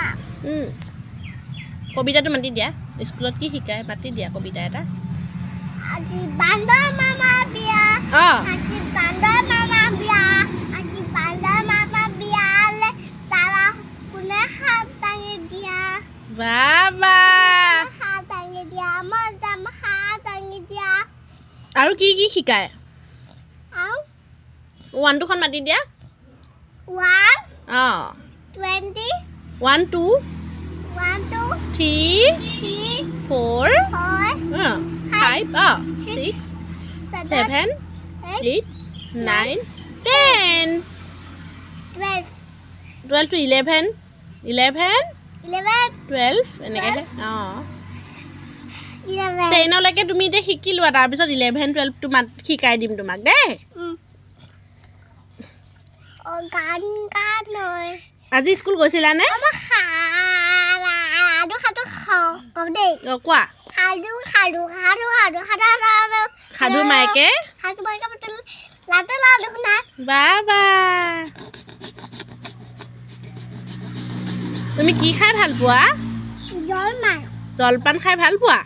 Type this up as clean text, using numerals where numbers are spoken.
খাম। কবিতাটো মাতি দিয়া। স্কুলত কি শিকায় মাতি দিয়া কবিতা এটা। আজি বান্দৰ মামা বিয়া। আজি বান্দৰ মামা বিয়া, আজি বান্দৰ মামা বিয়ালে যাবা, কোনে হাত দাঙি দিয়া? বাবা। হাত দাঙি দিয়া, মই যাম, হাত দাঙি দিয়া। আৰু কি কি শিকায়? আৰু ওৱান টুখন মাতি দিয়া। 1, 20, 1 2, 1 2, 3, 3, 4, 4, 5, 6, 7, 7, 8, 8, 9, 10, 12, 12 to 11, 11, 11, 12 এনেকৈ। অঁ। 11। 10লৈকে তুমি এতিয়া শিকি লোৱা, তাৰপিছত 11 12টো মাত শিকাই দিম তোমাক দেই। গান গান নহয়। আজি স্কুল গৈছিলানে? মই সাধু সাধু কওঁ দেই। অঁ, কোৱা। সাধু সাধু সাধু সাধু সাধু সাধু। সাধু মায়েকে সাধু মাইকে পাতিল লাডু লাডু শুনা। বাবা, তুমি কি খাই ভাল পোৱা? জলপান। জলপান খাই ভাল পোৱা?